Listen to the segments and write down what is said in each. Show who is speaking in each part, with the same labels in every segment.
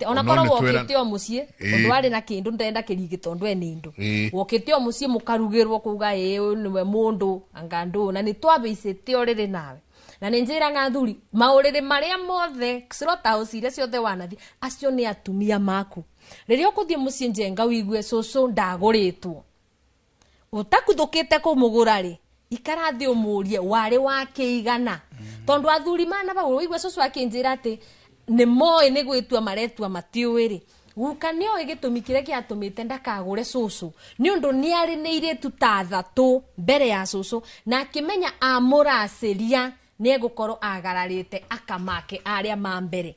Speaker 1: Ona
Speaker 2: No
Speaker 1: korwo
Speaker 2: nĩ twĩra-
Speaker 1: wokĩte o mũciĩ, ũndũ arĩ na kĩndũ, ndenda kĩrigĩ tondũ ena indo. Wokĩte o mũciĩ mũkarugĩrwo kuga ĩĩ, ũyũ nĩwe mũndũ anga ndũ na nĩ twabĩicĩte ũrĩrĩ nawe. Na nĩ njĩraga athuri, maũrĩrĩ marĩa mothe, slaughterhouse iria ciothe wanathi, acio nĩ atumia maku. Rĩrĩa ũkũthiĩ mũciĩ njenga ũigue cũcũ ndagũrĩtwo, ũtakuthũkĩte kũmũgũra rĩ, ikara thĩ ũmũrie warĩ wa kĩigana, tondũ athuri mana bau ũigue cũcũ akĩnjĩra atĩ nĩ moĩ nĩ gwĩtua maretua matiũĩ rĩ, guka nĩ oĩ gĩtũmi kĩrĩa kĩatũmĩte ndakagũre cũcũ, nĩ ũndũ nĩ arĩ nĩ irĩtu ta 3 mbere ya cũcũ, na akĩmenya amũracĩria nĩ egũkorwo agararĩte akamake arĩa ma mbere.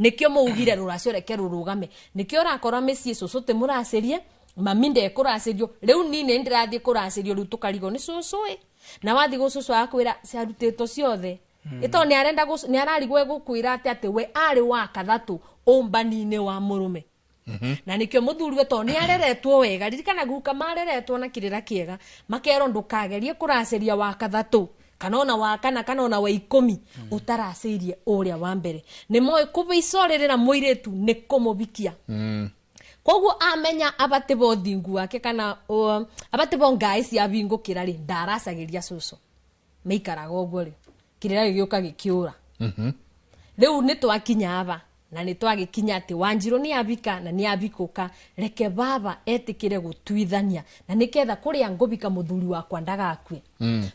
Speaker 1: Nĩkĩo mũugire rũracio reke rũrũgame, nĩkĩo ũrakora mĩciĩ cũcũ ti mũracĩrie, mami ndekũracĩrio, rĩu ni nĩ ndĩrathiĩ kũracĩrio, rĩu tũkarigwo nĩ cũcũ ĩ, na wathiĩ gwĩ cũcũ akwĩra ciarutĩtwo ciothe. Ĩto nĩ arenda nĩ ararigwo egũkwĩra atĩ we arĩ wa kathatũ ũmbani-inĩ wa mũrũme. Na nĩkĩo mũthuri we tondũ nĩ areretwo wega, ririkana guka mareretwo na kĩrĩra kĩega, makerwo ndũkagerie kũracĩria wa kathatũ kana ona wa kana, kana ona wa 10 ũtaracĩirie ũrĩa wa mbere. Nĩ moĩ kũbĩica ũrĩrĩ na mũirĩtu nĩ kũmũbikia. Koguo amenya abate bo thingu wake kana abate bo ngai cia bingũkĩra rĩ, ndaracagĩria cũcũ. Maikaraga ũguo rĩ, kĩrĩra gĩgĩũka gĩkĩũra. Rĩu nĩ twakinya aba, na nĩ twagĩkinya atĩ Wanjirũ nĩ abika na nĩ abikũka, reke baba etĩkĩre gũtuithania na nĩketha kũrĩa ngũbika mũthuri wakwa ndagakue.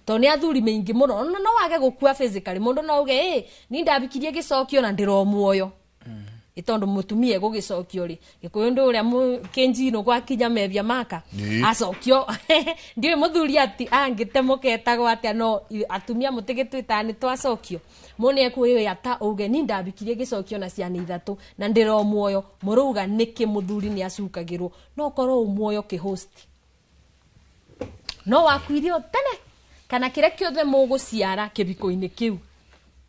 Speaker 1: Tondũ nĩ athuri maingĩ mũno, ona no wage gũkua physically, mũndũ no auge, ĩ, ni ndabikirie gĩcokio na ndĩro muoyo. Ĩ tondũ mũtumia egũgĩcokio rĩ, Gĩkũyũ ndũ ũrĩa kĩnjino gwakinya mebia maka. Acokio. Ndiũĩ mũthuri ati angĩte mũketagwo atĩa, no atumia mũtigĩtwĩtaga nĩ twacokio. Mũndũ nĩ ekuoya ta uge ni ndabikirie gĩcokio na ciana 3 na ndĩro muoyo, mũrauga nĩkĩ mũthuri nĩ acukagĩrwo, no korwo ũ muoyo kĩhost. No wakuire o tene kana kĩrĩa kĩothe mũgũciara kĩbiko-inĩ kĩu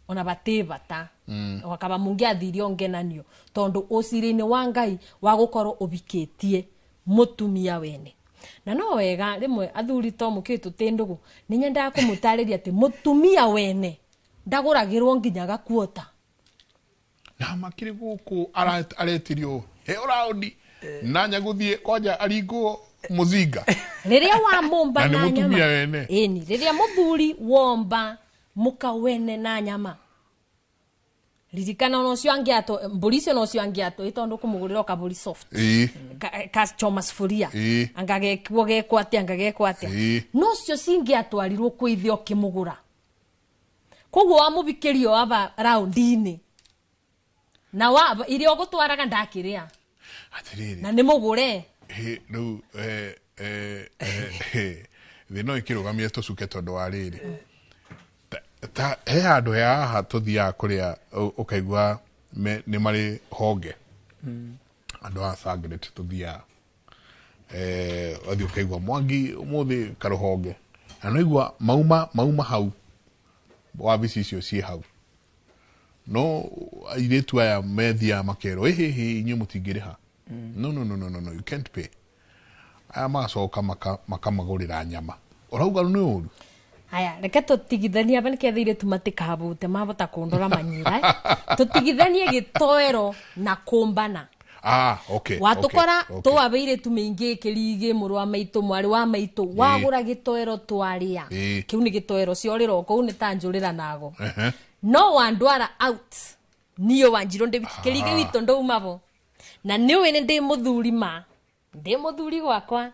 Speaker 1: ona batĩ bata. Wakaba mũngĩathirie ongenanio tondũ ũciri-inĩ wa Ngai wa gũkorwo ũbikĩtie mũtumia wene. Na no wega rĩmwe athuri to mũkĩũĩ tũtĩ ndũgũ, nĩ nyendaga kũmũtarĩria atĩ mũtumia wene ndagũragĩrwo nginya gakuota.
Speaker 2: Na makĩrĩ gũkũ aretirio he ũraũndi na nyagũthiĩ kwanja aringwo mũzinga.
Speaker 1: Rĩrĩa wamũmba
Speaker 2: Na nĩ
Speaker 1: na
Speaker 2: mũtumia
Speaker 1: nyama.
Speaker 2: wene.
Speaker 1: Ĩni, rĩrĩa mũthuri womba mũka wene na nyama. Ririkana ona ũcio angĩatwo, mbũri icio no cio angĩatwo, ĩ tondũ kũmũgũrĩra o kabũri soft. Ka choma sufuria. Anga gekwo gekwo atĩa, anga gekwo atĩa. No cio cingĩatwarirwo kwĩ ithe ũkĩmũgũra. Koguo wamũbikĩrio aba raundi-inĩ. Na wa iria ũgũtwaraga ndakĩrĩa.
Speaker 2: Atĩrĩrĩ.
Speaker 1: Na nĩ mũgũre.
Speaker 2: Hĩ, rĩu, thĩ no ĩkĩrũgamie tũcuke tondũ wa rĩrĩ. Ta, he handũ he haha tũthiaga kũrĩa ũkaigua nĩ marĩ honge. Andũ a Sangret tũthiaga. Wathiĩ ũkaigua Mwangi ũmũthĩ karũhonge. Na no igua mauma hau wabici icio ciĩ hau. No airĩtu aya methiaga makerwo, ĩ, hĩ, hĩ, inyuĩ mũtingĩrĩha. No, no, no, no, no, no, you can't pay. Aya magacoka makamagũrĩra nyama. Ũrauga nĩ ũru?
Speaker 1: Haya, reke tũtigithanie aba nĩketha airĩtu matikabute mabota kũndora manyira. Tũtigithanie gĩtoero na kũmbana. Watũkora tũabe airĩtu mĩingĩ kĩrigĩ, mũrũ wa maitũ, mwarĩ wa maitũ, wagũra gĩtoero twarĩa. Kĩu nĩ gĩtoero ciorĩra o kũu nĩ ta njũrĩra nago. No wandwara out, niĩ Wanjirũ ndĩ kĩrigĩ witũ ndũma bo. Na nĩũĩ nĩ ndĩ mũthuri ma. Ndĩ mũthuri gwakwa.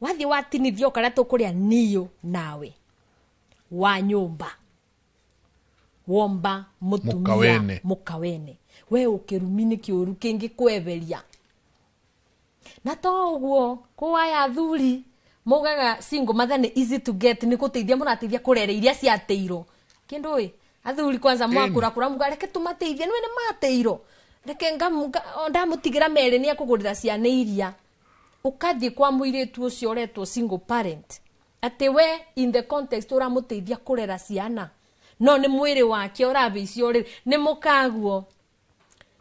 Speaker 1: Wathiĩ watinithio karĩa tũkũrĩa niũ nawe. Wa nyũmba. Womba mũtumia
Speaker 2: Mũkawene.
Speaker 1: mũkawene. We ũkĩrumi nĩ kĩũru kĩngĩ kweberia. Na to ũguo, kwa aya athuri maugaga single mother nĩ easy to get, nĩ gũteithia mũrateithia kũrera iria ciateirwo. Kĩndũ ĩ, athuri kwanza mwakũra kũra muga reke tũmateithie, nĩwe nĩ mateirwo. Reke ndamũtigĩra merĩ nĩ ekũgũrĩra ciana iria. Ũkathiĩ kwa mũirĩtu ũcio ũretwo single parent. Atĩ we in the context ũramũteithia kũrera ciana. No nĩ mwĩrĩ wake ũrabĩicio rĩ, nĩ mũkaguo.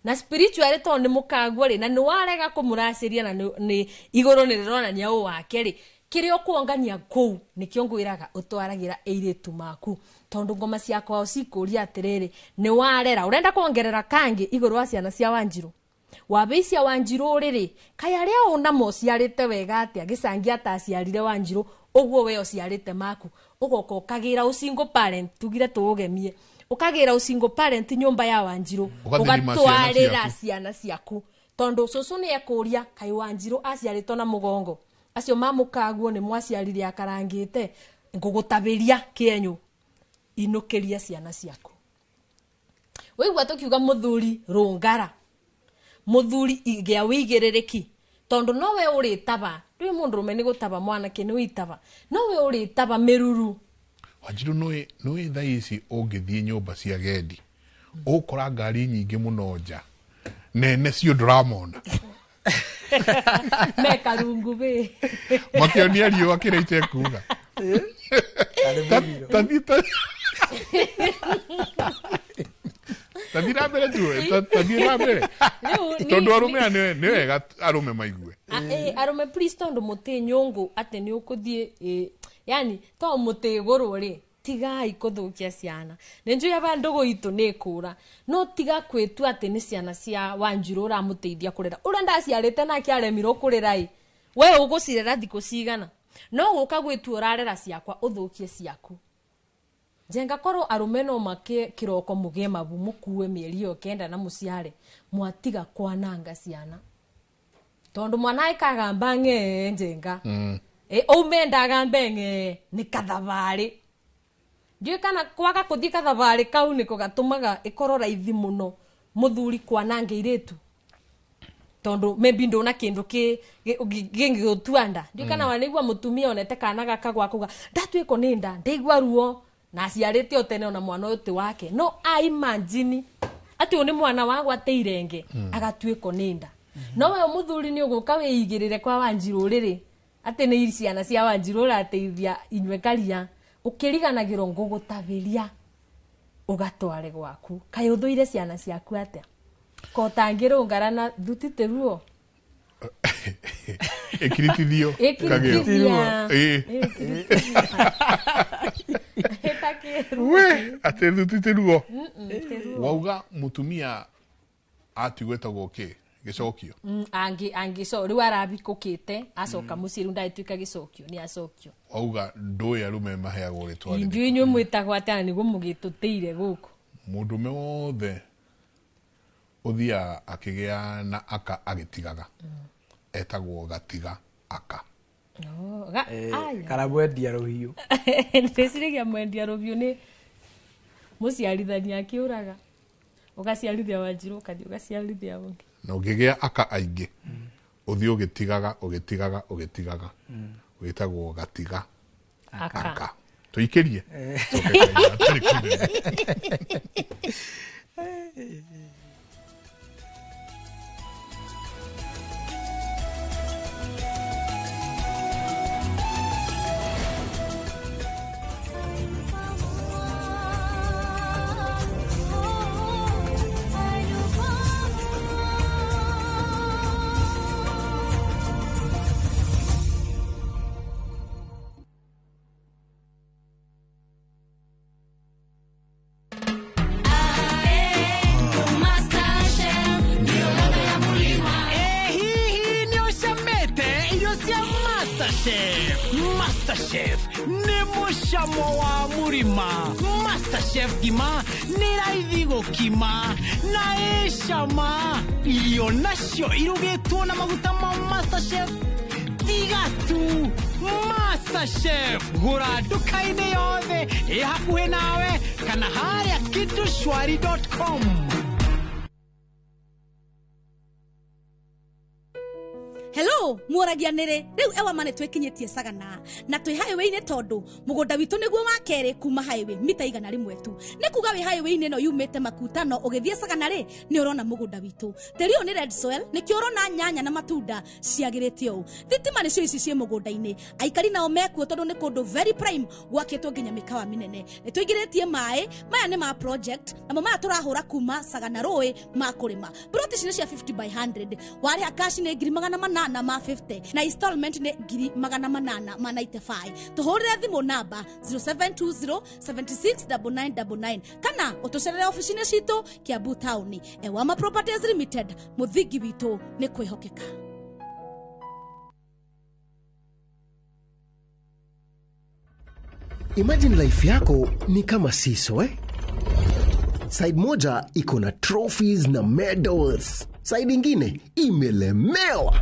Speaker 1: Na spiritually to nĩ mũkaguo rĩ, na nĩ warega kũmũracĩria na nĩ igũrũ nĩ rĩronania ũ wake rĩ, kĩrĩa ũkuongania kũu nĩkĩo ngwĩraga ũtwaragĩra airĩtu maku. Tondũ ngoma cia kwao cikũria atĩrĩrĩ, nĩ warera, ũrenda kuongerera kangĩ igũrũ wa ciana cia Wanjirũ. Wabecia Wanjiru riri kaya aria ona mociarite wega atia gicangi ataciarire Wanjiru uguo we ociarite maku ugoka ukagira usingle parent tugire tuugemie ukagira usingle parent nyumba ya Wanjiru ugatwarira ciana ciaku tondu cucu ni ekuria kai Wanjiru aciaritwo na mugongo acio mamukaguo ni mwaciarire akarangite ngugutabiria kienyu inukiria ciana ciaku. Wigua tukiuga muthuri rungara muthuri igea wigiririaki tondu nowe uritaba ndui mundu rume ni gutaba mwanake ni witaba nowe uritaba miruru.
Speaker 2: Wanjiru noi thaa ici ungithie nyumba cia gendi ukora ngari nyingi muno nja nene cio nduramona
Speaker 1: me karungu be
Speaker 2: makionia riũa kĩrĩa itekuga tathi na mbere tu tathi na mbere tondu arume nĩ wega arume maigue
Speaker 1: arume please tondu muti nyungu ati ni ukuthie yani to muti iguru ri tigai kuthukia ciana ni njui aba ndugu itu ni kura no tiga kwitua ati ni ciana cia Wanjiru uramuteithia kurera uria ndaciarite nake aremirwo kurera i we ugucirera thiku cigana no guka gwitua urarera ciakwa uthukie ciaku. Njenga korwo arume no make kiroko mugie mabu mukue mieri iyo kenda na muciare mwatiga kwananga ciana tondu mwana ikagamba ng'e njenga ume ndagambe ng'e ni kathabari ndiũ kana kwaga kuthie kathabari kau niko gatumaga ikorwo raithi muno muthuri kwananga iritu tondu maybe ndona kindu ki gingigutua nda ndiũ kana wanigua mutumia onete kana gaka gwakuga ndatuiko ni nda ndigua ruo na aciarite o tene ona mwana uyu ti wake no a imagine ati ni mwana wagwa te irenge agatuiko ni nda no we muthuri ni uguka wiigirire kwa Wanjiru riri ati ni ciana cia Wanjiru urateithia inywe karia ukiriganagirwo ngugutabiria ugatware gwaku kai uthuire ciana ciaku atia ko tangirungara na thutite ruo
Speaker 2: ekiritithio
Speaker 1: kagio
Speaker 2: we ati thutite ruo wauga mutumia atigwetagwo ki gicokio
Speaker 1: angi so riu arabikukite acoka mucii riu ndaituika gicokio ni acokio
Speaker 2: wauga ndui arume maheagwo ritwa
Speaker 1: indu inywe mwitagwo atia niguo mugitutire guku
Speaker 2: mundume wothe uthia akigia na aka agitigaga etagwo gatiga aka
Speaker 3: kana mwendia ruhiu
Speaker 1: ndiciragia mwendia ruhiu ni muciarithania akiuraga ugaciarithia Wanjiru ukathie ugaciarithia ungi
Speaker 2: na ungigia aka aingi uthie ugitigaga ugitigaga ugitigaga witagwo gatiga aka tuikirie.
Speaker 4: MasterChef ni mucamo wa murima MasterChef gima ni raithi gukima na icama irio nacio irugitwo na maguta ma MasterChef tiga tu MasterChef gura nduka-inĩ yothe ĩ hakuhĩ nawe kana harĩa kitushwari.com.
Speaker 5: Hello, muoragia nire riu ewa mane twikinyitie Sagana na twi highway-ini tondu mugunda witu niguo wa keri kuma highway mita 100 tu ni kuga wi highway-ini no yumite makutano ugithie Sagana ri ni urona mugunda witu teri uyu ni red soil nikio urona nyanya na matunda ciagirite uu thitima nicio ici cie mugunda-ini aikari nao mekuo tondu ni kundu very prime gwakitwo nginya mikawa minene ni tuingiritie mai maya ni ma project namo maya turahura kuma Sagana rui ma kurima plot ici ni cia 50 by 100 wariha cash ni 400 800 ma 50 na installment nĩ 895. Tũhũrĩre thimũ namba 0720 769999 kana ũtũcerere ofici-inĩ citũ Kiambu Town. Ewama Properties Limited, mũthingi witũ nĩ kwĩhokeka.
Speaker 3: Imagine life yako ni kama seesaw, eh? Side moja iko na trophies na medals, side ingine imelemewa.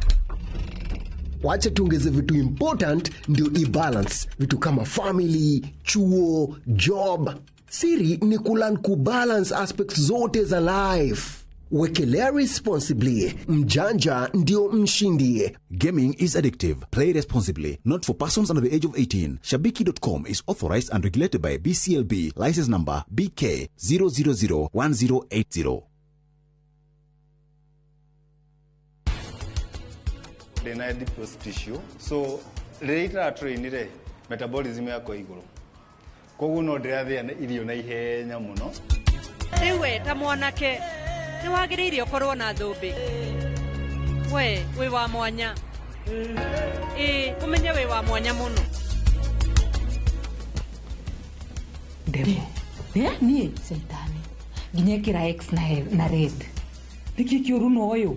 Speaker 3: Wacha tuongeze vitu important ndio ibalance, vitu kama family, chuo, job. Siri ni kulearn kubalance aspects zote za life. Wekelea responsibly, mjanja ndio mshindi.
Speaker 6: Gaming is addictive. Play responsibly. Not for persons under the age of 18. Shabiki.com is authorized and regulated by BCLB. License number BK 0001080.
Speaker 7: Ndĩna adipose tissue, so rĩrĩa itaratrainire metabolism yakwa igũrũ, koguo no ndĩrathĩa irio na ihenya mũno.
Speaker 8: Rĩu we ta mwanake nĩ wagĩrĩire ũkorwo na thũmbĩ. We wĩ wa mwanya, ĩĩ ũmenye wĩ wa mwanya mũno.
Speaker 9: Ndemo niĩ caitani nginya ĩkĩra X na red nĩkĩ kĩũru na ũyũ.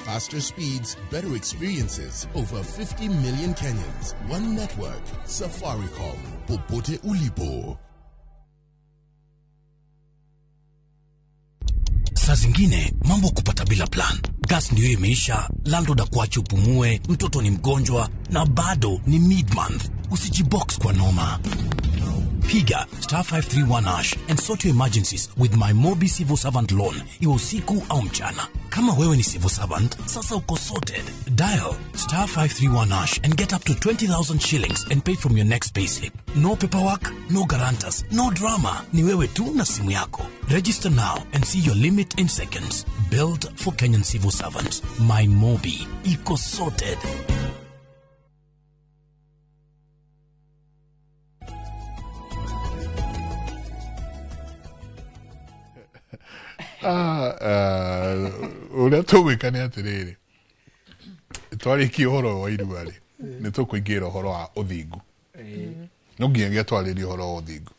Speaker 10: Faster speeds, better experiences. Over 50 million Kenyans. One network. Safaricom. Popote ulipo.
Speaker 11: Saa zingine mambo kupata bila plan. Gas ndio imeisha, landlord akuache upumue, mtoto ni mgonjwa na bado ni mid-month. Usijibox kwa noma. Piga star 531 hash and sort your emergencies with my Mobi Civil Servant Loan, iwe usiku au mchana. Kama wewe ni civil servant, sasa uko sorted. Dial star 531 hash and get up to 20,000 shillings and pay from your next payslip. No paperwork, no guarantors, no drama. Ni wewe tu na simu yako. Register now and see your limit in seconds. Built for Kenyan civil servants. My Mobi. Iko sorted.
Speaker 2: Ũrĩa tũgwĩka nĩ atĩrĩrĩ, twarĩkia ũhoro wa irua rĩ, nĩ tũkũingĩra ũhoro wa ũthingu. No nginyagia twarĩrie ũhoro wa ũthingu,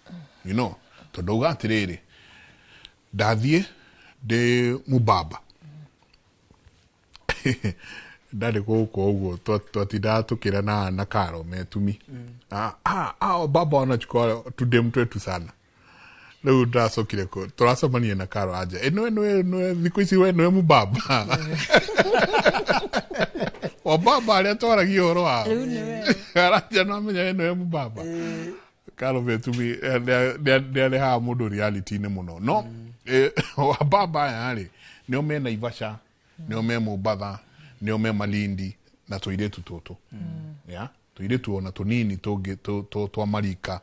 Speaker 2: you know, tondũ uga atĩrĩrĩ, ndathiĩ ndĩ mũbaba ndarĩ gũkũ ũguo twatindaga tũkĩrana na Karo metumi, baba wanachukua tudemu twetu sana. Rĩu ndacokire tũracemania na Karo anja ĩno nĩwe thikũ ici we nĩwe mũbaba o baba arĩa twaragia ũhoro wao aranja no amenya we nĩwe mũbaba. Karo metumi nĩarehaga mũndũ reality-inĩ mũno. No wababa aya rĩ nĩo me Naivasha, nĩo me Mombatha, nĩo me Malindi na tũirĩtu tũtũ, tũirĩtu ona tũnini tũngĩ twa marika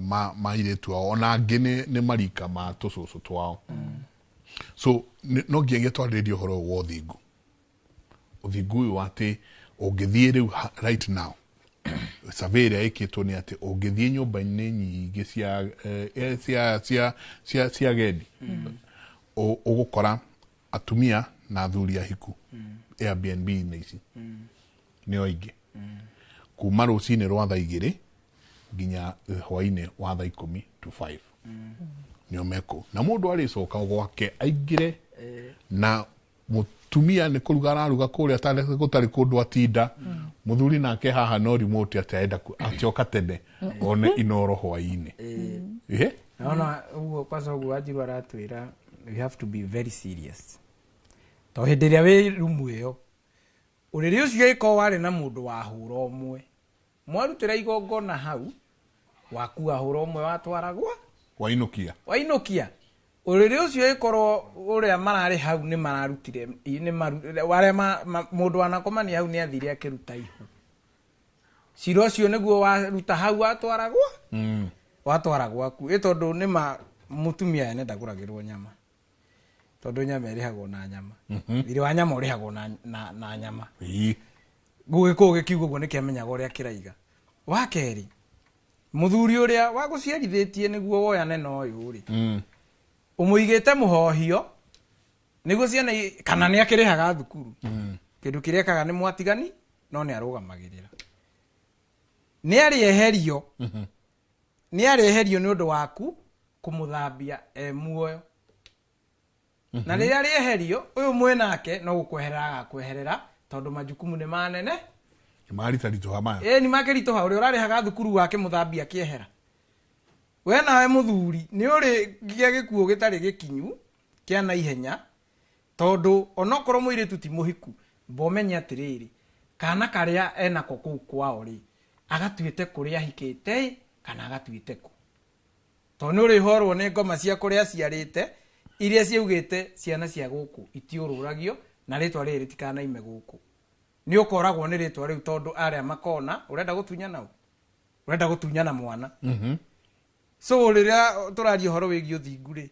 Speaker 2: ma irĩtu ao, ona angĩ nĩ marika ma tũcũcũ twao. So no nginyagia twarĩrĩrie ũhoro wa ũthingu. Ũthingu ũyũ wa atĩ ũngĩthiĩ rĩu right now, survey ĩrĩa ĩkĩtwo nĩ atĩ ũngĩthiĩ nyũmba-inĩ nyingĩ cia agendi, ũgũkora atumia na athuri ahiku Airbnb-inĩ ici nĩo aingĩ, kuma rũcinĩ rwa thaa 2 nginya hwainĩ wa thaa 10 to 5 nĩo mekũ. Na mũndũ arĩcoka gwake aingĩre na mũtumia nĩ kũruga araruga kũrĩa gũtarĩ kũndũ atinda, mũthuri nake haha no remote atĩ arenda atĩoka tene one Inoro hwainĩ.
Speaker 12: Naona ũguo kwanza ũguo Wanjiru aratwĩra we have to be very serious. To hĩndĩ ĩrĩa wĩ rumu ĩyo ũrĩrĩ ũcio ĩkorwo warĩ na mũndũ wahũra ũmwe, mwarutĩra igongona hau wakua hũra ũmwe watwaragwa
Speaker 2: wainũkia
Speaker 12: ũrĩrĩ ũcio ĩkorwo ũrĩa mararĩ hau nĩ mararutire arĩa mũndũ wanakomania hau nĩ athire akĩruta ihu, cira ũcio nĩguo waruta hau watwaragwa watwara gwaku, ĩ tondũ nĩ ma mũtumia ene ndagũragĩrwo nyama. Tondũ nyama ĩrĩhagwo na nyama. Thirĩ wa nyama ũrĩhagwo na nyama. Gũgĩkũyũ gĩkiuga ũguo nĩkĩamenyaga ũrĩa kĩraiga. Wa kerĩ, mũthuri ũrĩa wagũciarithĩtie nĩguo woyane na ũyũ rĩ, ũmũigĩte mũhohio nĩguo ciana kana nĩ akĩrĩhaga thukuru. Kĩndũ kĩrĩa ekaga nĩ mwatigani no nĩ arũgamagĩrĩra. Nĩ arĩeherio. Nĩ arĩeherio nĩ ũndũ waku kũmũthambia e muoyo. Na rĩrĩa rĩeherio ũyũ mwĩnake no gũkweherera agakweherera tondũ majukumu nĩ manene.
Speaker 2: Nĩ maritaritũha maya.
Speaker 12: Ĩĩ nĩ makĩritũha ũrĩa ũrarĩhaga thukuru wake mũthambia akĩehera. We nawe mũthuri nĩ ũrĩ gĩa gĩkuũ gĩtarĩ gĩkinyu kĩa naihenya tondũ onokorwo mũirĩtu ti mũhiku mbomenye atĩrĩrĩ kana karĩa enako kũu kwao rĩ agatuĩte kũrĩa ahikĩte kana agatuĩte kũ. Tondũ nĩ ũrĩhorwo nĩ ngoma cia kũrĩa aciarĩte iria ciaugĩte ciana cia gũkũ itiũrũragio na rĩtwa rĩrĩ rĩtikanaime gũkũ. Nĩ ũkoragwo nĩ rĩtwa rĩu tondũ arĩa makona ũrenda gũtunyana ũ? Ũrenda gũtunyana mwana. So rĩrĩa tũraria ũhoro wĩgiĩ ũthingu rĩ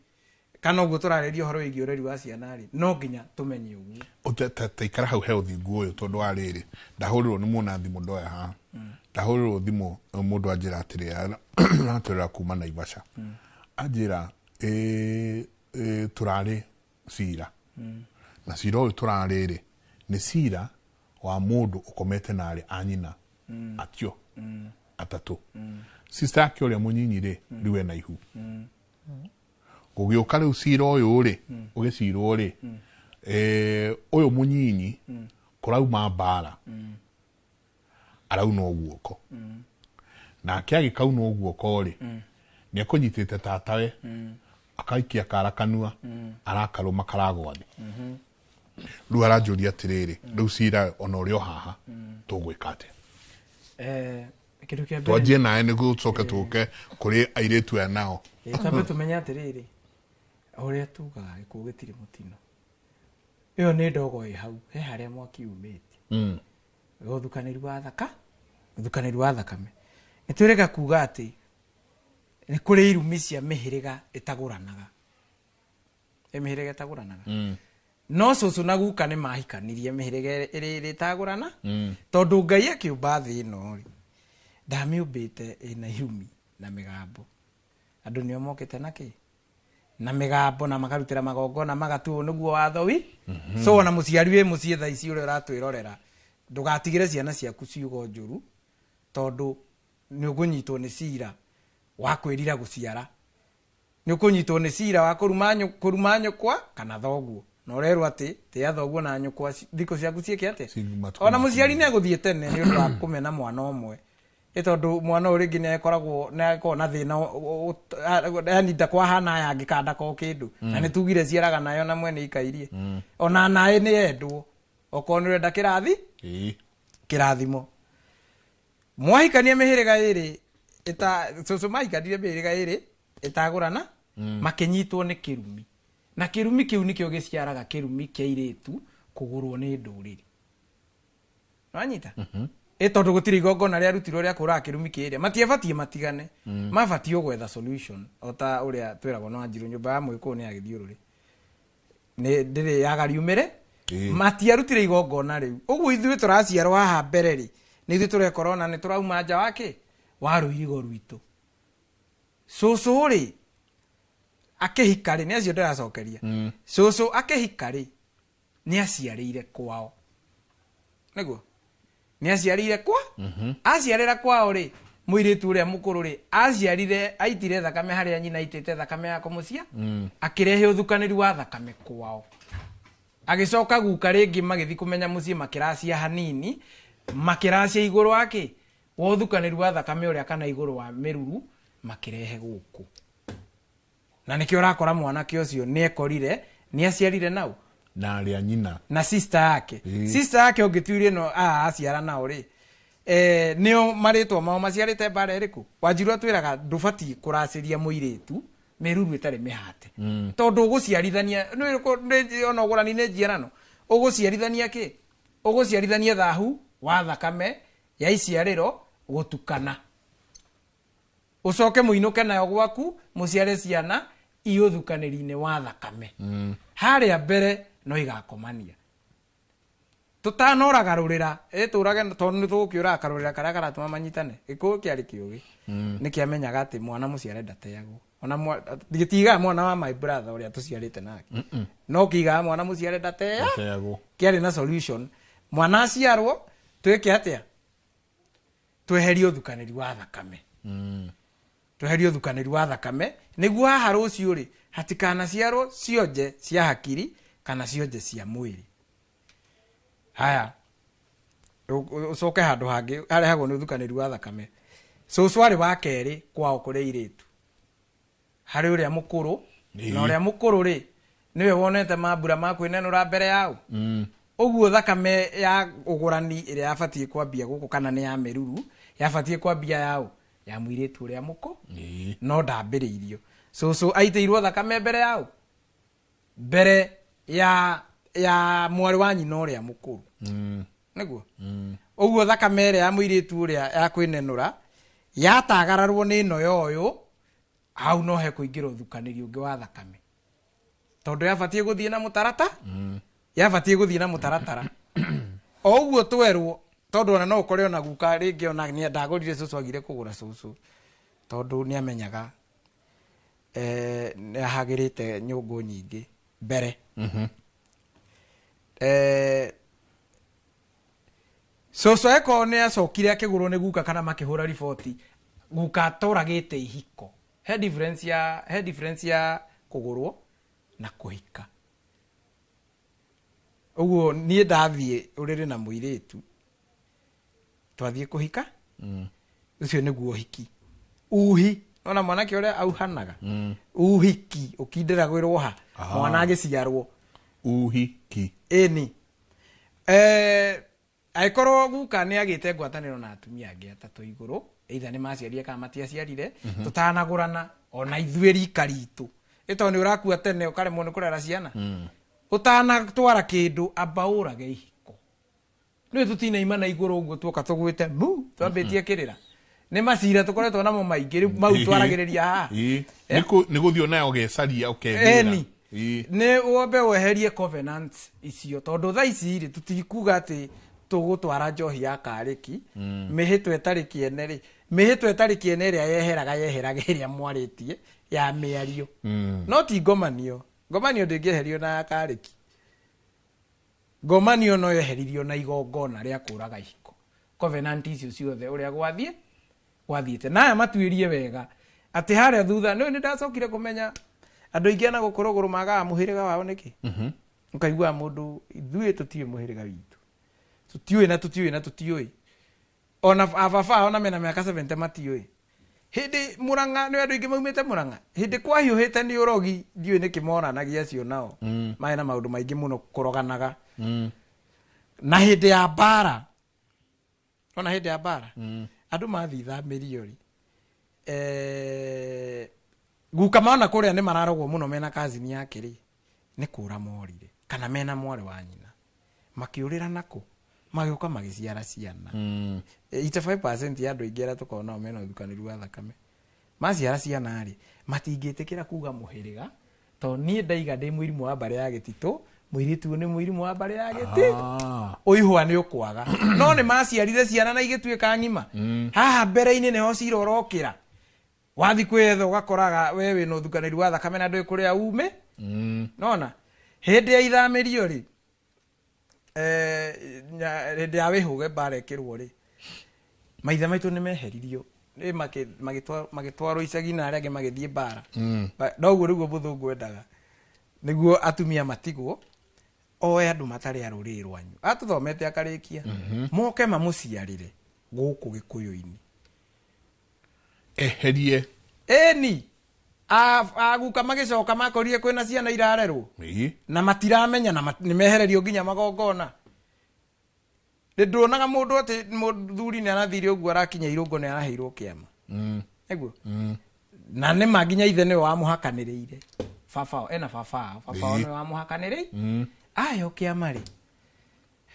Speaker 12: kana ũguo tũrarĩria ũhoro wĩgiĩ ũreri wa ciana rĩ no nginya tũmenye ũguo.
Speaker 2: Taikara hau he ũthingu ũyũ tondũ wa rĩrĩ ndahũrĩrwo nĩ mũna thimũ ndoya haha. Ndahũrĩrwo thimũ mũndũ anjĩra atĩrĩ aratwĩrĩra kuma Naivasha. Anjĩra tũrarĩ cira. Na cira ũyũ tũrarĩ rĩ nĩ cira wa mũndũ ũkomete na arĩ a nyina atio atatũ. Sister yake ũrĩa mũnyinyi rĩ rĩu ena ihu. Gũgĩũka rĩu cira ũyũ rĩ ũgĩcirwo rĩ ũyũ mũnyinyi kũrauma mbara araunwo guoko. Nake agĩkaunwo guoko rĩ nĩ ekũnyitĩte tatawe akaikia kara kanua arakarũma karagwa thĩ. Rĩu aranjũria atĩrĩrĩ rĩu cira ona ũrĩ o haha tũgwĩka atĩa?
Speaker 12: Kĩndũ kĩa mbere
Speaker 2: twanjie nawe nĩguo tũcoke tũke kũrĩ airĩtu aya nao.
Speaker 12: Twambe tũmenye atĩrĩrĩ ũrĩa tugaga gĩkuũ gĩtirĩ mũtino. Ĩyo nĩ ndogo ĩ hau he harĩa mwaki umĩte. Ũthukanĩru wa thaka, ũthukanĩru wa thakame. Nĩ twĩrĩga kuga atĩ nĩ kũrĩ irumi cia mĩhĩrĩga ĩtagũranaga. Ĩ mĩhĩrĩga ĩtagũranaga. No cũcũ na guka nĩ mahikanirie mĩhĩrĩga ĩrĩ ĩtagũrana tondũ Ngai akĩũmba thĩ ĩno rĩ ndamĩũmbĩte ĩna irumi na mĩgambo. Andũ nĩo mokĩte na kĩ? Na mĩgambo na makarutĩra magongona magatuo nĩguo watho wi. So ona mũciari wĩ mũciĩ thaa ici ũrĩa ũratwĩrorera ndũgatigĩre ciana ciaku ciugo njũru tondũ nĩ ũkũnyitwo nĩ cira wa kwĩrira gũciara. Nĩ ũkũnyitwo nĩ cira wa kũruma nyũkwa kana thoguo. Na ũrerwo atĩ tĩa thoguo na nyũkwa thikũ ciaku ciĩke atĩa? Ona mũciari nĩ egũthiĩ tene nĩ ũndũ wa kũmena mwana ũmwe. Ĩ tondũ mwana ũyũ rĩngĩ nĩ akoragwo na thĩna yani ndakwahana aya angĩ kana ndako kĩndũ. Na nĩ tugire ciaraga nayo na mwene ikairie. Ona naĩ nĩ yendwo. Okorwo nĩ ũrenda kĩrathi? Kĩrathimo. Mwahikania mĩhĩrĩga ĩrĩ cũcũ mahikanirie mĩhĩrĩga ĩrĩ ĩtagũrana makĩnyitwo nĩ kĩrumi. Na kĩrumi kĩu nĩkĩo gĩciaraga kĩrumi kĩa airĩtu kũgũrwo nĩ ndũrĩrĩ. Nĩwanyita? Ĩ tondũ gũtirĩ igongona rĩarutirwo rĩa kũraga kĩrumi kĩrĩa. Matiabatiĩ matigane. Mabatiĩ gwetha solution o ta ũrĩa twĩragwo no Wanjirũ nyũmba ya Mũgĩkũyũ nĩ ya gĩthiũrũrĩ. Nĩ ndĩrĩ yaga riumĩre. Matiarutire igongona rĩu. Ũguo ithuĩ tũraciarwo haha mbere rĩ nĩ ithuĩ tũrekora ona nĩ tũrauma nja wa kĩ? Wa rũirigo rwitũ. Cũcũ rĩ akĩhika rĩ nĩ acio ndĩracokeria. Cũcũ akĩhika rĩ nĩ aciarĩire kwao. Nĩguo? Nĩ aciarĩire kwa? Aciarĩra kwao rĩ mũirĩtu ũrĩa mũkũrũ rĩ aciarire aitire thakame harĩa nyina aitĩte thakame ya kũmũcia akĩrehe ũthukanĩru wa thakame kwao. Agĩcoka guka rĩngĩ magĩthiĩ kũmenya mũciĩ makĩracia hanini makĩracia igũrũ wa kĩ? Wa ũthukanĩru wa thakame ũrĩa kana igũrũ wa mĩruru makĩrehe gũkũ. Na nĩkĩo ũrakora mwanake ũcio nĩ ekorire nĩ aciarire nau
Speaker 2: na arĩa nyina
Speaker 12: na sister yake. Sister yake ũngĩtuire no aciara nao rĩ nĩo marĩtwa mao maciarĩte mbara ĩrĩkũ? Wanjiru atwĩraga ndũbatiĩ kũracĩria mũirĩtu mĩruru ĩtarĩ mĩhate. Tondũ ũgũciarithania ona ũgũrani nĩ njiarano. Ũgũciarithania kĩ? Ũgũciarithania thahu wa thakame ya iciarĩro gũtukana. Ũcoke mũinũke nayo gwaku mũciare ciana Iũthukanĩri-inĩ wa thakame. Harĩa mbere no igakomania. Tũtanoraga rũrĩra, tũrage tondũ nĩ tũgũkĩũraga karũrĩra karĩa karatũma manyitane. Gĩkũyũ kĩarĩ kĩũgĩ. Nĩ kĩamenyaga atĩ mwana mũciare ndateagwo. Ona gĩtigaga mwana wa my brother ũrĩa tũciarĩte nake. No kĩigaga mwana mũciare ndateagwo. Kĩarĩ na solution. Mwana aciarwo twĩke atĩa? Tweherie ũthukanĩri wa thakame. Tweherie ũthukanĩri wa thakame nĩguo haha rũciũ rĩ hatikanaciarwo cionje cia hakiri kana cionje cia mwĩrĩ. Haya, ũcoke handũ hangĩ harehagwo nĩ ũthukanĩri wa thakame. Cũcũ arĩ wa kerĩ kwao kũrĩ airĩtu. Harĩ ũrĩa mũkũrũ, na ũrĩa mũkũrũ rĩ nĩwe wonete mambura ma kwĩnenũra mbere yao. Ũguo thakame ya ũgũrani ĩrĩa yabatiĩ kwambia gũkũ kana nĩ ya mĩruru yabatiĩ kwambia yao ya mũirĩtu ũrĩa mũkũ, no ndambĩrĩirio. Cũcũ aitĩirwo thakame mbere yao, mbere ya mwarĩ wa nyina ũrĩa mũkũrũ. Nĩguo ũguo thakame ĩrĩa ya mũirĩtu ũrĩa ya kwĩnenũra yatagararwo nĩ ĩno ya ũyũ, hau no hekũingĩra ũthukanĩri ũngĩ wa thakame tondũ yabatiĩ gũthiĩ na mũtarata, yabatiĩ gũthiĩ na mũtaratara. O ũguo twerwo tondũ ona no ũkore ona guka rĩngĩ ona nĩ ndagũrire cũcũ agire kũgũra cũcũ tondũ nĩ amenyaga nĩ ahagĩrĩte nyũngũ nyingĩ mbere. Cũcũ eko nĩ acokire akĩgũrwo nĩ guka kana makĩhũra riboti guka atoragĩte ihiko. He difference ya kũgũrwo na kũhika. Ũguo niĩ ndathiĩ ũrĩrĩ na mũirĩtu twathiĩ kũhika, ũcio nĩguo ũhiki. Uhi ona mwanake ũrĩa auhanaga. Uhiki ũkindĩragwĩrwo ha mwana agĩciarwo.
Speaker 2: Uhiki.
Speaker 12: Ĩni. Angĩkorwo guka nĩ agĩte ngwatanĩro na atumia angĩ atatũ igũrũ, either nĩ maciarire kana matiaciarire, tũtanagũrana ona ithuĩ rika ritũ. Ĩtondũ nĩ ũrakua tene ũkaremwo nĩ kũrera ciana. Ũtanatwara kĩndũ amba ũrage ihiko. Nĩ tũtinaima na igũrũ ũguo tuoka tũgwĩte mu twambĩtie kĩrĩra. Nĩ macira tũkoretwo namo maingĩ rĩu mau twaragĩrĩria haha.
Speaker 2: Nĩ gũthiĩ onayo ũgecaria ũkegĩra.
Speaker 12: Nĩ wambe weherie covenant icio tondũ thaa ici rĩ tũtikuga atĩ tũgũtwara njohi ya karĩki mĩhĩtwa ĩtarĩ kĩene rĩ, mĩhĩtwa ĩtarĩ kĩene ĩrĩa yeheraga ĩrĩa mwarĩtie ya mĩario. No ti ngomanio. Ngomanio ndĩngĩeherio na ya karĩki. Ngomanio no yeheririo na igongona rĩa kũraga ihiko. Covenant icio ciothe ũrĩa gwathiĩte. Na aya matuĩrie wega atĩ harĩa thutha nĩ ndacokire kũmenya andũ aingĩ ana gũkũ rũgũrũ magaga mũhĩrĩga wao nĩkĩ. Ũkaigua mũndũ ithuĩ tũtiũĩ mũhĩrĩga witũ. Tũtiũĩ na tũtiũĩ na tũtiũĩ. Ona ababa ona mena mĩaka 70 matiũĩ. Hĩndĩ Murang'a nĩ andũ aingĩ maumĩte Murang'a. Hĩndĩ kwahiũhĩte nĩ ũrogi ndiũĩ nĩkĩ moranagia acio nao. Marĩ na maũndũ maingĩ mũno kũroganaga. Na hĩndĩ ya mbara, ona hĩndĩ ya mbara, andũ mathiĩ ithamĩrio rĩ, guka maona kũrĩa nĩ mararogwo mũno mena kazini yake rĩ, nĩ kũra morire kana mena mwarĩ wa nyina. Makĩũrĩra nakũ? Magĩũka magĩciara ciana. 85% ya andũ aingĩ arĩa tũkoragwo nao mena ũthukanĩru wa thakame. Maciara ciana rĩ, matingĩtĩkĩra kuga mũhĩrĩga tondũ niĩ ndaiga ndĩ mũirimũ wa mbarĩ ya gĩtitũ, mũirĩtu ũyũ nĩ mũirimũ wa mbarĩ ya gĩtĩ. Ũihwa nĩ ũkwaga. No nĩ maciarire ciana na igĩtuĩka ng'ima. Haha mbere-inĩ nĩho cira ũrokĩra. Wathiĩ kwĩyetha ũgakoraga we wĩna ũthukanĩri wa thakame na ndũĩ kũrĩa ume. Nona hĩndĩ ya ithamĩrio rĩ, hĩndĩ ya wĩhũge mbara ĩkĩrwo rĩ, maithe maitũ nĩ meheririo. Nĩ magĩtwarwo icagi na arĩa angĩ magĩthiĩ mbara. No ũguo nĩguo mũthũngũ endaga. Nĩguo atumia matigwo oe andũ matarĩ a rũrĩrĩ rwanyu. Atũthomete akarĩkia. Moke mamũciarĩre gũkũ Gĩkũyũ-inĩ.
Speaker 2: Eherie.
Speaker 12: Ĩni. Aguka magĩcoka makorire kwĩna ciana irarerwo. Na matiramenya na nĩ mehererio nginya magongona. Nĩ nduonaga mũndũ atĩ mũthuri nĩ arathire ũguo arakinya irũngo nĩ araheirwo kĩama. Nĩguo? Na nĩ ma nginya ithe nĩwe wamũhakanĩrĩire. Baba wao, ena baba wao, baba wao nĩwe wamũhakanĩrĩire. Aheo kĩama rĩ,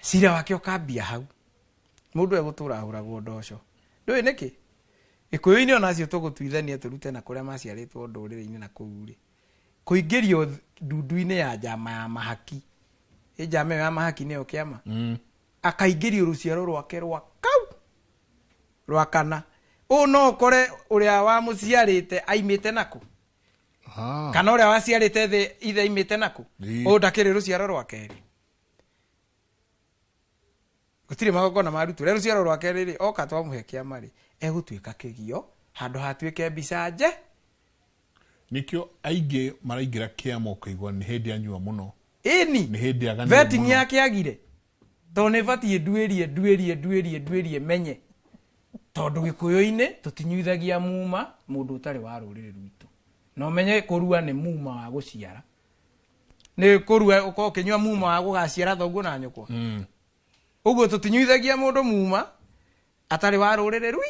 Speaker 12: cira wake ũkambia hau. Mũndũ egũtũra ahũragwo ndoco. Ndũĩ nĩkĩ? Gĩkũyũ-inĩ ona acio tũgũtuithania tũrute na kũrĩa maciarĩtwo ndũrĩrĩ-inĩ na kũu rĩ. Kũingĩrio ndundu-inĩ ya njama ya mahaki. Ĩ njama ĩyo ya mahaki nĩyo kĩama. Akaingĩrio rũciaro rwake rwa kau rwa kana. Ũũ no ũkore ũrĩa wamũciarĩte aimĩte nakũ. Kana ũrĩa waciarĩte thĩ ithe aimĩte nakũ. Ũũ ndakĩrĩ rũciaro rwa kerĩ. Gũtirĩ magongona marutwo. Rĩrĩa rũciaro rwa kerĩ rĩ, oka twamũhe kĩama rĩ, egũtuĩka kĩgio, handũ hatuĩke mbica nje.
Speaker 2: Nĩkĩo aingĩ maraingĩra kĩama ũkaigua nĩ hĩndĩ anyua mũno.
Speaker 12: Ĩni.
Speaker 2: Nĩ hĩndĩ aganire
Speaker 12: Vetting
Speaker 2: mũno.
Speaker 12: yake agire. Tondũ nĩ batiĩ nduĩrie menye. Tondũ Gĩkũyũ-inĩ tũtinyuithagia muma mũndũ ũtarĩ wa rũrĩrĩ rwitũ. Na ũmenye kũrua nĩ muma wa gũciara. Nĩ kũrua ũkorwo ũkĩnyua muma wa gũgaciara thoguo na nyũkwa. Ũguo tũtinyuithagia mũndũ muma atarĩ wa rũrĩrĩ rwi.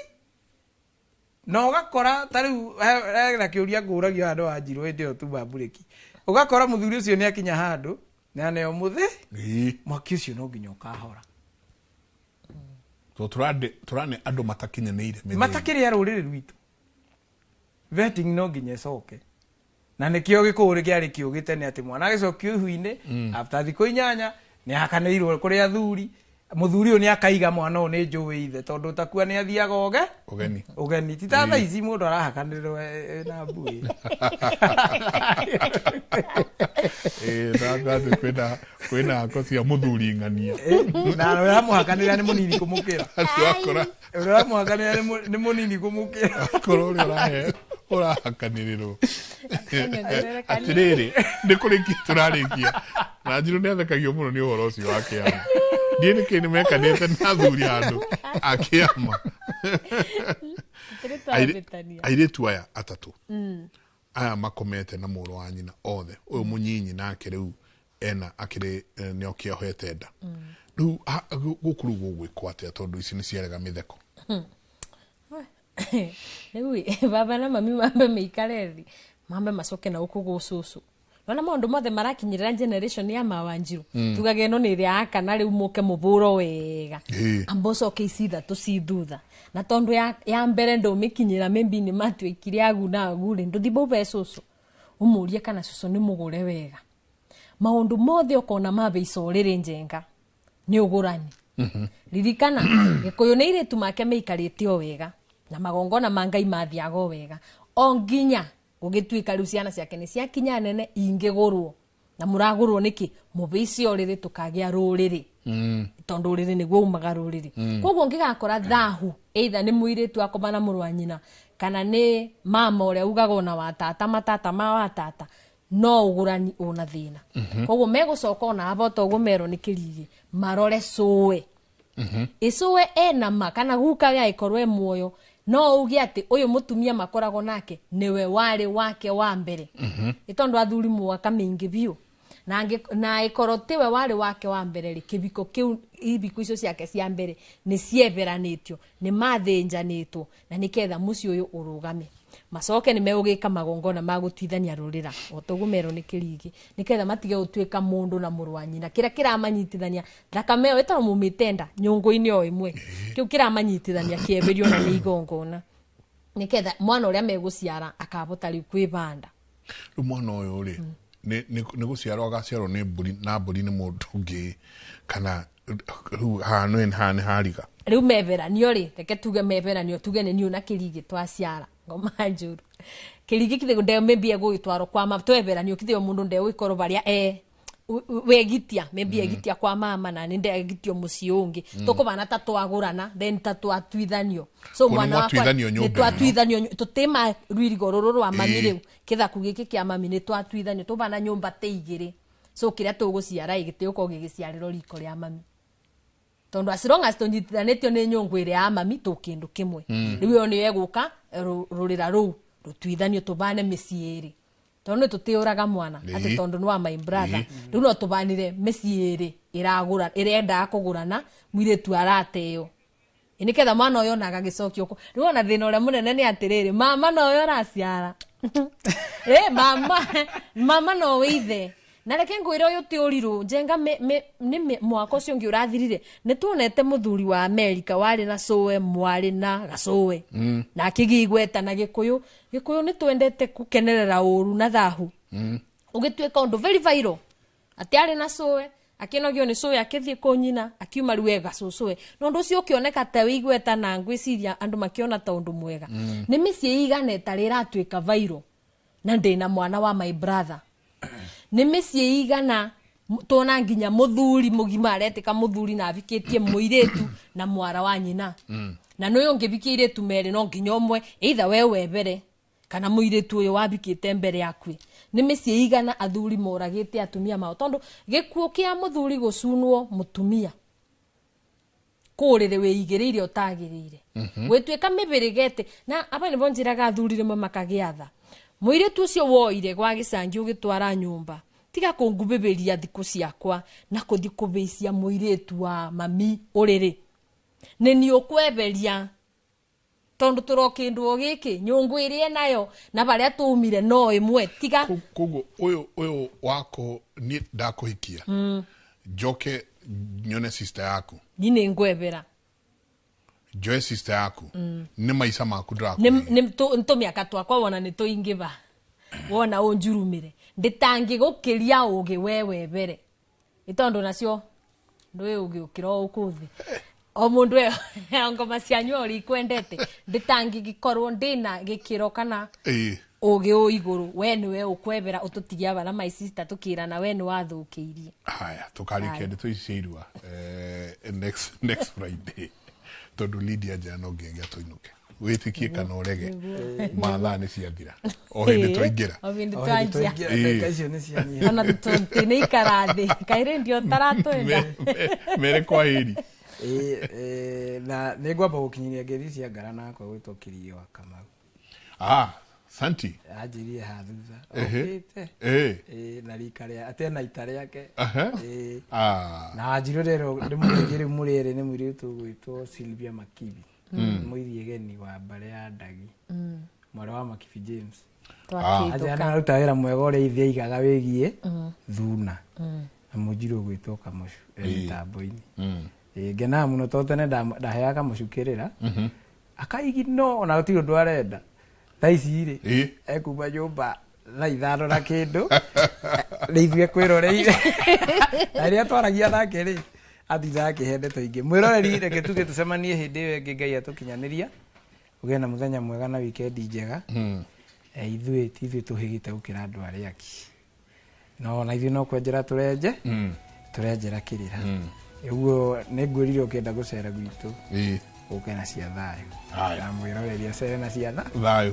Speaker 12: Na ũgakora ta rĩu hena kĩũria ngũragio handũ wa njirũ hĩndĩ ĩyo tuma mburĩki. Ũgakora mũthuri ũcio nĩ akinya handũ na nĩo mũthĩ mwaki ũcio no nginya ũkahora.
Speaker 2: Tondũ tũrane andũ matakinyanĩire mĩthemba.
Speaker 12: Matakĩrĩ a rũrĩrĩ rwitũ. Vetting no nginya ĩcoke. Na nĩkĩo gĩkũyũ kĩarĩ kĩũgĩ tene atĩ mwana agĩcokio ihu-inĩ after thikũ 8 nĩ ahakanĩirwo kũrĩ athuri. Mũthuri ũyũ nĩ akaiga mwana ũyũ nĩ njũĩ ithe tondũ ũtakua nĩ athiaga
Speaker 2: ũgeni.
Speaker 12: Ũgeni. Ti ta thaa ici mũndũ arahakanĩrĩrwo na mbuĩ.
Speaker 2: Kwĩna kwĩna hako cia mũthuri ng'ania.
Speaker 12: Na ũrĩa ũramũhakanĩrĩra nĩ mũnini kũmũkĩra.
Speaker 2: Acio akora.
Speaker 12: Ũrĩa ũramũhakanĩrĩra nĩ mũnini kũmũkĩra.
Speaker 2: Akorwo ũrĩa ũrahe ũrahakanĩrĩrwo. Atĩrĩrĩ, nĩ kũrĩkia tũrarĩkia. Na Njirũ nĩ athekagio mũno nĩ ũhoro ũcio wa kĩama. Ndiĩ nĩkĩ nĩ mekanĩte na athuri handũ a kĩama. Airĩtu aya atatũ aya makomete na mũrũ wa nyina othe. Ũyũ mũnyinyi nake rĩu ena akĩrĩ nĩ okĩohete nda. Rĩu gũkũ rĩu gũgwĩkwo atĩa tondũ ici nĩ ciarega mĩtheko.
Speaker 1: Rĩu baba na mami mambe meikare thĩ, mambe macoke na gũkũ gũcũcũ. Nona maũndũ mothe marakinyĩrĩra generation ya mawanjiru. Tugage ĩno nĩ ĩrĩa ya kana rĩu mũke mũbũro wega. Amba ũcoke ici ithatũ ci thutha. Na tondũ ya mbere ndũmĩkinyĩra maybe nĩ matuĩkire agu na agu rĩ, ndũthiĩ ũbe cũcũ. Ũmũrie kana cũcũ nĩ mũgũre wega. Maũndũ mothe ũkona mabeica ũrĩrĩ njenga nĩ ũgũrani. Ririkana Gĩkũyũ nĩ airĩtu make meikarĩte o wega na magongona ma Ngai mathiaga o wega. O nginya gũgĩtuĩka rĩu ciana ciake nĩ ciakinya nene ingĩgũrwo. Na mũragũrwo nĩkĩ? Mũbeici ũrĩrĩ tũkagĩa rũrĩrĩ. Tondũ ũrĩrĩ nĩguo umaga rũrĩrĩ. Koguo ũngĩgakora thahu either nĩ mũirĩtu akoma na mũrũ wa nyina kana nĩ mama ũrĩa ugaga ona wa tata matata ma wa tata no ũgũrani ũna thĩna. Koguo megũcoka ona aba toguo merwo nĩ kĩrigi marore cũe. Ĩcũe ena ma kana guka we agĩkorwo e muoyo no uge atĩ ũyũ mũtumia makoragwo nake nĩwe warĩ wake wa mbere. Nĩ tondũ athuri mwaka mĩingĩ biũ. Na ĩkorwo tiwe warĩ wake wa mbere rĩ, kĩbiko kĩu ibiko icio ciake cia mbere nĩ cieberanĩtio, nĩ mathĩnjanĩtwo na nĩketha mũciĩ ũyũ ũrũgame. Macoke nĩ megũgĩka magongona ma gũtuithania rũrĩra o toguo merwo nĩ kĩrigi nĩketha matige gũtuĩka mũndũ na mũrũ wa nyina. Kĩrĩa kĩramanyitithania thakame ĩyo ĩtagwo mumĩte nda nyũngũ-inĩ o ĩmwe, kĩu kĩramanyitithania kĩeberio na nĩ igongona nĩketha mwana ũrĩa megũciara akabota rĩu kwĩbanda.
Speaker 2: Rĩu mwana ũyũ rĩ nĩ gũciarwo agaciarwo nĩ mbũri na mbũri nĩ mũndũ ũngĩ kana rĩu haha nĩ hariga.
Speaker 1: Rĩu meberanio rĩ, reke tuge meberanio tuge nĩ niũ na kĩrigi twaciara ngoma njũru. Kĩrigi kithĩ nde maybe egũgĩtwarwo kwa mama tweberanio kithĩ o mũndũ ndegũgĩkorwo barĩa wegitia maybe egitia kwa mama na nĩ ndegitio mũciĩ ũngĩ. Tũkũbana ta twagũrana then ta twatuithanio. So mwana wakwa nĩ twatuithanio tũtĩma rwirigo rũrũ rwa mami rĩu kĩthaku gĩkĩ kĩa mami nĩ twatuithanio tũbana nyũmba ta igĩrĩ. So kĩrĩa tũgũciara gĩtigũkorwo gĩgĩciarĩrwo riko rĩa mami. Tondũ as long as tũnyitithanĩtio nĩ nyũngũ ĩrĩa ya mami tũ kĩndũ kĩmwe. Rĩu ĩyo nĩyo ĩgũka rũrĩra rũu rũtuithanio tũbane mĩciĩ ĩrĩ. Tondũ nĩ tũtĩũraga mwana atĩ tondũ nĩ wa my brother. Rĩu no tũbanire mĩciĩ ĩrĩ ĩragũra ĩrendaga kũgũrana mũirĩtu arateo. Nĩketha mwana ũyũ ona agagĩcokio kũ. Rĩu ona thĩna ũrĩa mũnene nĩ atĩrĩrĩ mama nowe ũraciara. Mama nowe ithe. Na reke ngwĩre ũyũ ti ũrirũ njenga nĩ mwaka ũcio ũngĩ ũrathirire nĩ tuonete mũthuri wa America warĩ na cũwe mwarĩ na gacũwe. Na akĩgĩa igweta na Gĩkũyũ. Gĩkũyũ nĩ twendete gũkenerera ũru na thahu. Ũgĩtuĩka ũndũ very viral atĩ arĩ na cũwe akĩnogio nĩ cũwe akĩthiĩ kũnyina akiuma rĩu ega cũcũwe na ũndũ ũcio ũkĩoneka ta wĩ igweta na ngwĩciria andũ makĩona ta ũndũ mwega. Nĩ mĩciĩ igana ĩtarĩ ĩratuĩka viral na ndĩna mwana wa my brother. Nĩ mĩciĩ igana tuona nginya mũthuri mũgima aretĩka mũthuri na avikĩtie mũirĩtu na mwara wa nyina. Na nĩ ũngĩvikia irĩtu merĩ no nginya ũmwe either we webere kana mũirĩtu ũyũ wambikĩte mbere yaku. Nĩ mĩciĩ igana athuri moragĩte atumia mao tondu gĩkuũ kĩa mũthuri gũcunwo mũtumia kũrĩrĩ wĩigĩrĩire ũtagĩrĩire. Gwĩtuĩka mĩbĩrĩgete na aba nĩbo njĩraga athuri rĩmwe makagĩatha mũirĩtu ũcio woire gwa gĩcangi ũgĩtwara nyũmba tiga kũngubĩbĩria thikũ ciakwa na kũthi kũbĩcia mũirĩtu wa mami ũrĩrĩ nĩ niĩ ũkweberia tondu tũrokĩndwo gĩkĩ nyũngũ ĩrĩa nayo na barĩa tũumire no ĩmwe tiga
Speaker 2: koguo ũyũ wako niĩ ndakũhikia njoke nyone sister yaku
Speaker 1: ni nĩ ngwebera
Speaker 2: njoe sister yaku nĩ maica maku
Speaker 1: ndĩrakũhe nĩ tũmĩaka twakwa wona nĩ tũingĩba wona ũnjurumĩre ndĩtangĩgũkĩria ũgĩ we webere nĩ tondũ nacio ndũĩ ũgĩ ũkĩra o ũkũ thĩ o mundu ngoma cianyu ori ikwendete nditangĩgĩkorwo ndĩna gĩkĩro kana ũgĩ ũ igũrũ we nĩwe ũkwebera ũtũtigie aba na my sister tũkĩrana we nĩ wathũkĩirie.
Speaker 2: Haya tũkarĩkia ndeto ici cia irua next Friday tondũ Lydia njĩra no nginyagia tũinũke wĩtĩkie kana ũrege mathaa nĩ ciathira o hĩndĩ twaingĩra
Speaker 1: o hĩndĩ twanjia ona tũtinĩ ikara thĩ kaĩrĩ ndio taratwenda
Speaker 2: mere kwa heri.
Speaker 12: Na nĩ ngwamba gũkinyĩria ngeithi cia ngara nakwa gwĩtwo Kĩrio wa Kamau.
Speaker 2: Santi
Speaker 12: anjĩrire ha thutha okĩte na rika rĩa atena ita rĩake na anjirwo rero ndĩmũgeithie rĩu mũrĩ erĩ nĩ mũirĩtu ũgwĩtwo Sylvia Makibi mũithiegeni wa mbarĩ ya Ndagi mwarĩ wa Makibi James. Anjĩra aruta wĩra mwega ũrĩa ithe aigaga wĩgiĩ thuna na mũnjirũ ũgwĩtwo Kamũcu mĩtambo-inĩ. Ngenaga mũno tondũ tene ndaheaga Kamũcu kĩrĩra akaigi no ona gũtirĩ ũndũ arenda thaa ici rĩ ekuma nyũmba thaa 5 na kĩndũ nĩ ithuĩ kwĩroreire na rĩrĩa twaragia nake rĩ atindaga akĩhe ndeto ingĩ. Mwĩroreri reke tuge tũcemanie hĩndĩ ĩyo ĩngĩ Ngai atũkinyanĩria ũgĩe na mũthenya mwega na wikendi njega. Ithuĩ ti ithuĩ tũhĩgĩte gũkĩra andũ arĩa angĩ no na ithuĩ no kwenjera tũrenje tũrenjera kĩrĩra ũguo nĩ ngwĩrire ũkĩenda gũcera gwitũ ũke na cia thayũ na mwĩroreri acere na cia
Speaker 2: thayũ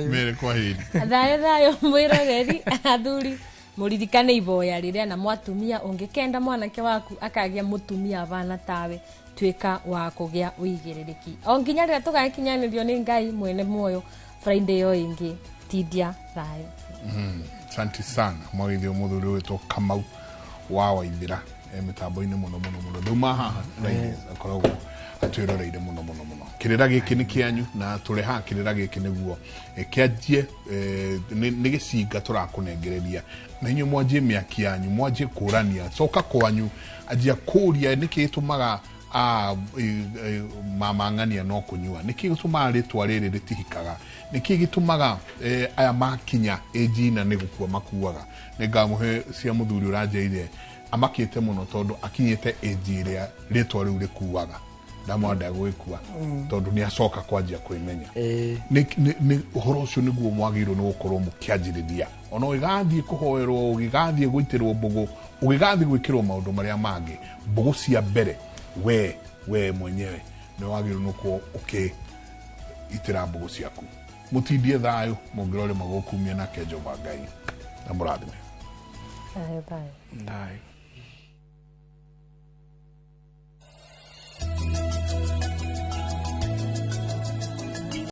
Speaker 2: mere kwa heri
Speaker 1: thayũ thayũ mwĩroreri athuri mũririkane iboya rĩrĩa na mwatumia ũngĩkenda mwanake waku akagĩa mũtumia bana tawe tuĩka wa kũgĩa ũigĩrĩrĩki o nginya rĩrĩa tũgakinyanĩrio nĩ Ngai mwene muoyo Friday ĩyo ĩngĩ tindia thayũ.
Speaker 2: Asante sana mwagithio mũthuri wĩtwo Kamau wa Waithira mĩtambo-inĩ mũno mũno mũno ndauma haha akoragwo atwĩroreire mũno mũno mũno. Kĩrĩra gĩkĩ nĩ kĩanyu na tũrehaga kĩrĩra gĩkĩ nĩguo kĩanjie nĩ gĩcinga tũrakũnengereria na inyuĩ mwanjie mĩaki yanyu mwanjie kũrania coka kwanyu anjia kũria nĩkĩ gĩtũmaga mama ng'ania no kũnyua nĩkĩ gĩtũmaga rĩtwa rĩrĩ rĩtihikaga nĩkĩ gĩtũmaga aya makinya ĩnjina nĩ gũkua makuaga. Nĩ ngamũhe cia mũthuri ũranjĩrire amakĩte mũno tondũ akinyĩte ĩnji ĩrĩa rĩtwa rĩu rĩkuaga ndamwenda gwĩkua tondũ nĩ acoka kwanjia kwĩmenya. Nĩ ũhoro ũcio nĩguo mwagĩrĩirwo nĩ gũkorwo mũkĩanjĩrĩria ona ũgĩgathiĩ kũhoerwo ũgĩgathiĩ gũitĩrwo mbũgũ ũgĩgathiĩ gwĩkĩrwo maũndũ marĩa mangĩ mbũgũ cia mbere we mwenyewe nĩ wagĩrĩirwo nĩ gũkorwo ũkĩitĩra mbũgũ ciaku. Mũtindie thayũ mũngĩrore magũkumia nake Jehova Ngai na mũrathime.
Speaker 1: Thayũ thayũ.
Speaker 12: Thayũ.